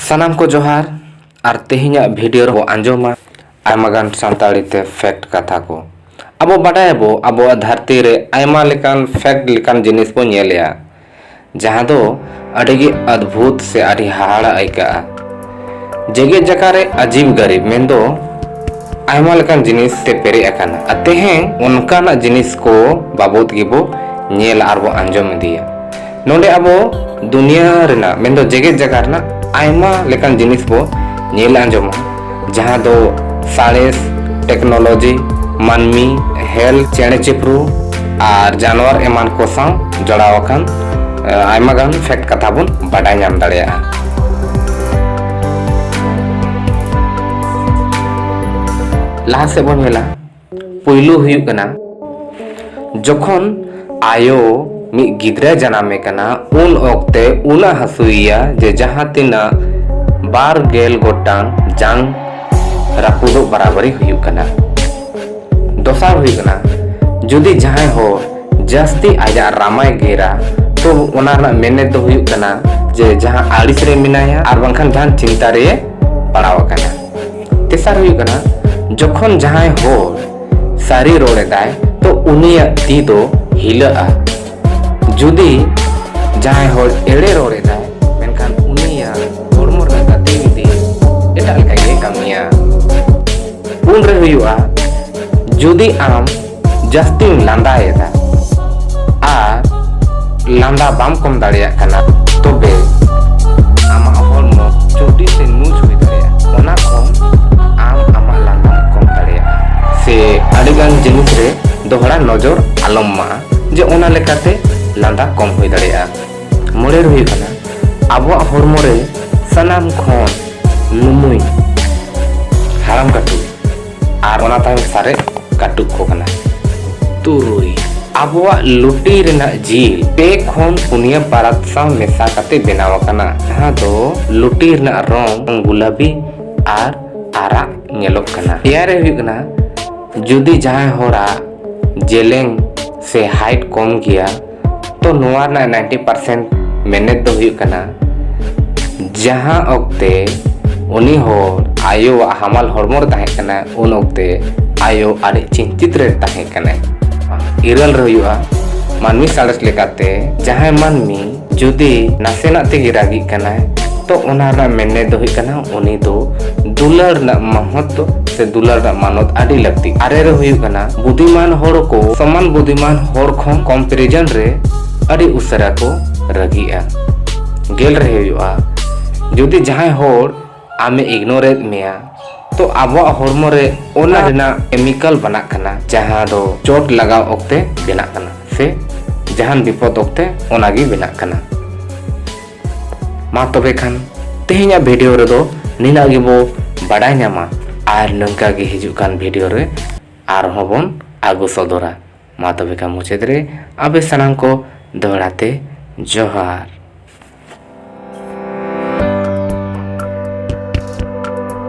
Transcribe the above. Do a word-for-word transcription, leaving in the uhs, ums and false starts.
ᱥᱟᱱᱟᱢ ᱠᱚ ᱡᱚᱦᱟᱨ᱾ ᱟᱨ ᱛᱮᱦᱮᱧᱟᱜ ᱵᱷᱤᱰᱤᱭᱳ ᱨᱮᱵᱚ ᱟᱸᱡᱚᱢᱟ ᱟᱭᱢᱟ ᱜᱟᱱ ᱥᱟᱱᱛᱟᱲᱤ ᱛᱮ ᱯᱷᱮᱠᱴ ᱠᱟᱛᱷᱟ ᱠᱚ᱾ ᱟᱵᱚ ᱵᱟᱰᱟᱭᱟᱵᱚ, ᱟᱵᱚᱣᱟᱜ ᱫᱷᱟᱹᱨᱛᱤ ᱨᱮ ᱟᱭᱢᱟ ᱞᱮᱠᱟᱱ ᱯᱷᱮᱠᱴ ᱞᱮᱠᱟᱱ ᱡᱤᱱᱤᱥ ᱵᱚ ᱧᱮᱞᱮᱜᱼᱟ, ᱡᱟᱦᱟᱸ ᱫᱚ ᱟᱹᱰᱤ ᱜᱮ ᱚᱫᱵᱷᱩᱛ ᱥᱮ ᱟᱹᱰᱤ ᱦᱟᱦᱟᱲᱟ ᱟᱹᱭᱠᱟᱹᱜᱼᱟ᱾ ᱡᱮᱜᱮᱛ ᱡᱟᱠᱟᱛ ᱨᱮ ᱟᱡᱤᱵ ᱜᱟᱨᱤᱵ, ᱢᱮᱱᱫᱚ ᱟᱭᱢᱟ ᱞᱮᱠᱟᱱ ᱡᱤᱱᱤᱥ ᱛᱮ ᱯᱮᱨᱮᱡ ᱟᱠᱟᱱᱟ᱾ ᱟᱨ ᱛᱮᱦᱮᱧ ᱚᱱᱠᱟᱱᱟᱜ ᱡᱤᱱᱤᱥ ᱠᱚ ᱵᱟᱵᱚᱫ ᱜᱮᱵᱚ ᱧᱮᱞᱟ ᱟᱨ ᱵᱚ ᱟᱸᱡᱚᱢ ᱤᱫᱤᱭᱟ᱾ ᱱᱚᱰᱮ ᱟᱵᱚ ᱫᱩᱱᱤᱭᱟᱹ ᱨᱮᱱᱟᱜ, ᱢᱮᱱᱫᱚ ᱡᱮᱜᱮᱛ ᱡᱟᱠᱟᱛ ᱨᱮᱱᱟᱜ ᱟᱭᱢᱟ ᱞᱮᱠᱟᱱ ᱡᱤᱱᱤᱥ ᱵᱚ ᱧᱮᱞ ᱟᱸᱡᱚᱢᱟ, ᱡᱟᱦᱟᱸ ᱫᱚ ᱥᱟᱬᱮᱥ, ᱴᱮᱠᱱᱳᱞᱚᱡᱤ, ᱢᱟᱹᱱᱢᱤ, ᱦᱮᱞᱛᱷ, ᱪᱮᱬᱮ ᱪᱤᱯᱨᱩ ᱟᱨ ᱡᱟᱱᱣᱟᱨ ᱮᱢᱟᱱ ᱠᱚ ᱥᱟᱶ ᱡᱚᱲᱟᱣ ᱟᱠᱟᱱ, ᱮ, ᱟᱭᱢᱟ ᱜᱟᱱ ᱯᱷᱮᱠᱴ ᱠᱟᱛᱷᱟ ᱵᱚᱱ ᱵᱟᱰᱟᱭ ᱧᱟᱢ ᱫᱟᱲᱮᱭᱟᱜᱼᱟ᱾ ᱞᱟᱦᱟ ᱥᱮᱫ ᱵᱚᱱ ᱧᱮᱞᱟ, ᱯᱩᱭᱞᱩ ᱦᱩᱭᱩᱜ ᱠᱟᱱᱟ, ᱡᱚᱠᱷᱚᱱ ᱟᱭᱳ ᱢᱤᱫ ᱜᱤᱫᱽᱨᱟᱹ ᱡᱟᱱᱟᱢᱮ ᱠᱟᱱᱟ, ᱩᱱ ᱚᱠᱛᱮ ᱩᱱᱟᱹᱜ ᱦᱟᱹᱥᱩᱭᱮᱭᱟ ᱡᱮ ᱡᱟᱦᱟᱸ ᱛᱤᱱᱟᱹᱜ ᱵᱟᱨ ᱜᱮᱞ ᱜᱚᱴᱟᱝ ᱡᱟᱝ ᱨᱟᱹᱯᱩᱫᱚᱜ ᱵᱟᱨᱟᱵᱟᱨᱤ ᱦᱩᱭᱩᱜ ᱠᱟᱱᱟ᱾ ᱫᱚᱥᱟᱨ ᱦᱩᱭᱩᱜ ᱠᱟᱱᱟ, ᱡᱩᱫᱤ ᱡᱟᱦᱟᱸᱭ ᱦᱚᱲ ᱡᱟᱹᱥᱛᱤ ᱟᱡᱟᱜ ᱨᱟᱢᱟᱭ ᱜᱮᱨᱟ, ᱛᱚ ᱚᱱᱟ ᱨᱮᱱᱟᱜ ᱢᱮᱱᱮᱛ ᱫᱚ ᱦᱩᱭᱩᱜ ᱠᱟᱱᱟ ᱡᱮ ᱡᱟᱦᱟᱸ ᱟᱹᱲᱤᱥ ᱨᱮ ᱢᱮᱱᱟᱭᱟ ᱟᱨ ᱵᱟᱝᱠᱷᱟᱱ ᱡᱟᱦᱟᱸ ᱪᱤᱱᱛᱟ ᱨᱮ ᱯᱟᱲᱟᱣ ᱟᱠᱟᱱᱟ᱾ ᱛᱮᱥᱟᱨ ᱦᱩᱭᱩᱜ ᱠᱟᱱᱟ, ᱡᱚᱠᱷᱚᱱ ᱡᱟᱦᱟᱸᱭ ᱦᱚᱲ ᱥᱟᱹᱨᱤ ᱨᱚᱲ ᱮᱫᱟᱭ, ᱛᱚ ᱩᱱᱤᱭᱟᱜ ᱛᱤ ᱫᱚ ᱦᱤᱞᱟᱹᱜᱼᱟ᱾ ᱡᱩᱫᱤ ᱡᱟᱦᱟᱸᱭ ᱦᱚᱲ ᱮᱲᱮ ᱨᱚᱲ ᱮᱫᱟᱭ, ᱢᱮᱱᱠᱷᱟᱱ ᱩᱱᱤᱭᱟᱜ ᱦᱚᱲᱢᱚ ᱨᱮᱱᱟᱜ ᱜᱟᱛᱮ ᱡᱩᱫᱤ ᱮᱴᱟᱜ ᱞᱮᱠᱟ ᱜᱮ ᱠᱟᱹᱢᱤᱭᱟ᱾ ᱩᱱᱨᱮ ᱦᱩᱭᱩᱜᱼᱟ, ᱡᱩᱫᱤ ᱟᱢ ᱡᱟᱹᱥᱛᱤᱢ ᱞᱟᱸᱫᱟᱭᱮᱫᱟ ᱟᱨ ᱞᱟᱸᱫᱟ ᱵᱟᱢ ᱠᱚᱢ ᱫᱟᱲᱮᱭᱟᱜ ᱠᱟᱱᱟ, ᱛᱚᱵᱮ ᱟᱢᱟᱜ ᱦᱚᱲᱢᱚ ᱪᱩᱴᱤ ᱥᱮ ᱱᱩᱡ ᱦᱩᱭ ᱫᱟᱲᱮᱭᱟᱜᱼᱟ᱾ ᱚᱱᱟ ᱠᱷᱚᱱ ᱟᱢ ᱟᱢᱟᱜ ᱞᱟᱸᱫᱟᱢ ᱠᱚᱢ ᱫᱟᱲᱮᱭᱟᱜᱼᱟ᱾ ᱥᱮ ᱟᱹᱰᱤᱜᱟᱱ ᱡᱤᱱᱤᱥ ᱨᱮ ᱫᱚᱦᱲᱟ ᱱᱚᱡᱚᱨ ᱟᱞᱚᱢ ᱮᱢᱟᱜᱼᱟ, ᱡᱮ ᱚᱱᱟ ᱞᱮᱠᱟᱛᱮ ᱞᱟᱸᱫᱟ ᱠᱚᱢ ᱦᱩᱭ ᱫᱟᱲᱮᱭᱟᱜᱼᱟ᱾ ᱢᱚᱬᱮ ᱨᱮ ᱦᱩᱭᱩᱜ ᱠᱟᱱᱟ, ᱟᱵᱚᱣᱟᱜ ᱦᱚᱲᱢᱚ ᱨᱮ ᱥᱟᱱᱟᱢ ᱠᱷᱚᱱ ᱞᱩᱢᱩᱭ ᱦᱟᱲᱟᱢ ᱠᱟᱹᱴᱩᱵ ᱟᱨ ᱚᱱᱟ ᱛᱟᱭᱚᱢ ᱥᱟᱨᱮᱡ ᱠᱟᱹᱴᱩᱵ ᱠᱚ ᱠᱟᱱᱟ᱾ ᱛᱩᱨᱩᱭ, ᱟᱵᱚᱣᱟᱜ ᱞᱩᱴᱤ ᱨᱮᱱᱟᱜ ᱡᱤᱞ ᱯᱮ ᱠᱷᱚᱱ ᱯᱩᱱᱭᱟᱹ ᱯᱟᱨᱟᱛ ᱥᱟᱶ ᱢᱮᱥᱟ ᱠᱟᱛᱮ ᱵᱮᱱᱟᱣ ᱟᱠᱟᱱᱟ, ᱡᱟᱦᱟᱸ ᱫᱚ ᱞᱩᱴᱤ ᱨᱮᱱᱟᱜ ᱨᱚᱝ ᱜᱩᱞᱟᱵᱤ ᱟᱨ ᱟᱨᱟᱜ ᱧᱮᱞᱚᱜ ᱠᱟᱱᱟ᱾ ᱮᱭᱟᱭ ᱨᱮ ᱦᱩᱭᱩᱜ ᱠᱟᱱᱟ, ᱡᱩᱫᱤ ᱡᱟᱦᱟᱸᱭ ᱦᱚᱲᱟᱜ ᱡᱮᱞᱮᱧ ᱥᱮ ᱦᱟᱭᱤᱴ ᱠᱚᱢ ᱜᱮᱭᱟ, ᱛᱚ ᱱᱚᱣᱟ ᱨᱮᱱᱟᱜ ᱱᱟᱭᱤᱱᱴᱤ ᱯᱟᱨᱥᱮᱱᱴ ᱢᱮᱱᱮᱛ ᱫᱚ ᱦᱩᱭᱩᱜ ᱠᱟᱱᱟ, ᱡᱟᱦᱟᱸ ᱚᱠᱛᱮ ᱩᱱᱤ ᱦᱚᱲ ᱟᱭᱳᱣᱟᱜ ᱦᱟᱢᱟᱞ ᱦᱚᱲᱢᱚ ᱨᱮ ᱛᱟᱦᱮᱸ ᱠᱟᱱᱟᱭ, ᱩᱱ ᱚᱠᱛᱮ ᱟᱭᱳ ᱟᱹᱰᱤ ᱪᱤᱱᱛᱤᱛ ᱨᱮ ᱛᱟᱦᱮᱸ ᱠᱟᱱᱟᱭ᱾ ᱤᱨᱟᱹᱞ ᱨᱮ ᱦᱩᱭᱩᱜᱼᱟ, ᱢᱟᱹᱱᱢᱤ ᱥᱟᱬᱮᱥ ᱞᱮᱠᱟᱛᱮ ᱡᱟᱦᱟᱸᱭ ᱢᱟᱹᱱᱢᱤ ᱡᱩᱫᱤ ᱱᱟᱥᱮᱱᱟᱜ ᱛᱮᱜᱮ ᱨᱟᱹᱜᱤᱜ ᱠᱟᱱᱟᱭ, ᱛᱚ ᱚᱱᱟ ᱨᱮᱱᱟᱜ ᱢᱮᱱᱮᱫ ᱫᱚ ᱦᱩᱭᱩᱜ ᱠᱟᱱᱟ ᱩᱱᱤ ᱫᱚ ᱫᱩᱞᱟᱹᱲ ᱨᱮᱱᱟᱜ ᱢᱚᱦᱚᱛ ᱫᱚ ᱥᱮ ᱫᱩᱞᱟᱹᱲ ᱨᱮᱱᱟᱜ ᱢᱟᱱᱚᱛ ᱟᱹᱰᱤ ᱞᱟᱹᱠᱛᱤ᱾ ᱟᱨᱮ ᱨᱮ ᱦᱩᱭᱩᱜ ᱠᱟᱱᱟ ᱵᱩᱫᱷᱤᱢᱟᱱ ᱦᱚᱲ ᱠᱚ ᱥᱚᱢᱟᱱ ᱵᱩᱫᱷᱤᱢᱟᱱ ᱦᱚᱲ ᱠᱷᱚᱱ comparison ᱨᱮ ᱟᱹᱰᱤ ᱩᱥᱟᱹᱨᱟ ᱠᱚ ᱨᱟᱹᱜᱤᱜᱼᱟ᱾ ᱜᱮᱞ ᱨᱮ ᱦᱩᱭᱩᱜᱼᱟ, ᱡᱩᱫᱤ ᱡᱟᱦᱟᱸᱭ ᱦᱚᱲ ᱟᱢᱮ ignore ᱮᱫ ᱢᱮᱭᱟ, ᱛᱚ ᱟᱵᱚᱣᱟᱜ ᱦᱚᱲᱢᱚ ᱨᱮ ᱚᱱᱟ ᱨᱮᱱᱟᱜ chemical ᱵᱮᱱᱟᱜ ᱠᱟᱱᱟ, ᱡᱟᱦᱟᱸ ᱫᱚ ᱪᱚᱴ ᱞᱟᱜᱟᱣ ᱚᱠᱛᱮ ᱵᱮᱱᱟᱜ ᱠᱟᱱᱟ ᱥᱮ ᱡᱟᱦᱟᱱ ᱵᱤᱯᱚᱫ ᱚᱠᱛᱮ ᱚᱱᱟᱜᱮ ᱵᱮᱱᱟᱜ ᱠᱟᱱᱟ᱾ ᱢᱟ ᱛᱚᱵᱮ ᱠᱷᱟᱱ ᱛᱮᱦᱮᱧᱟᱜ video ᱨᱮᱫᱚ ᱱᱤᱱᱟᱹᱜ ᱜᱮᱵᱚ ᱵᱟᱰᱟᱭ ᱧᱟᱢᱟ, ᱟᱨ ᱱᱚᱝᱠᱟ ᱜᱮ ᱦᱤᱡᱩᱜ ᱠᱟᱱ video ᱨᱮ ᱟᱨᱦᱚᱸ ᱵᱚᱱ ᱟᱹᱜᱩ ᱥᱚᱫᱚᱨᱟ᱾ ᱢᱟ ᱛᱚᱵᱮ ᱠᱷᱟᱱ ᱢᱩᱪᱟᱹᱫ ᱨᱮ ᱟᱯᱮ ᱥᱟᱱᱟᱢ ᱠᱚ ᱫᱚᱦᱲᱟ ᱛᱮ ᱡᱚᱦᱟᱨ᱾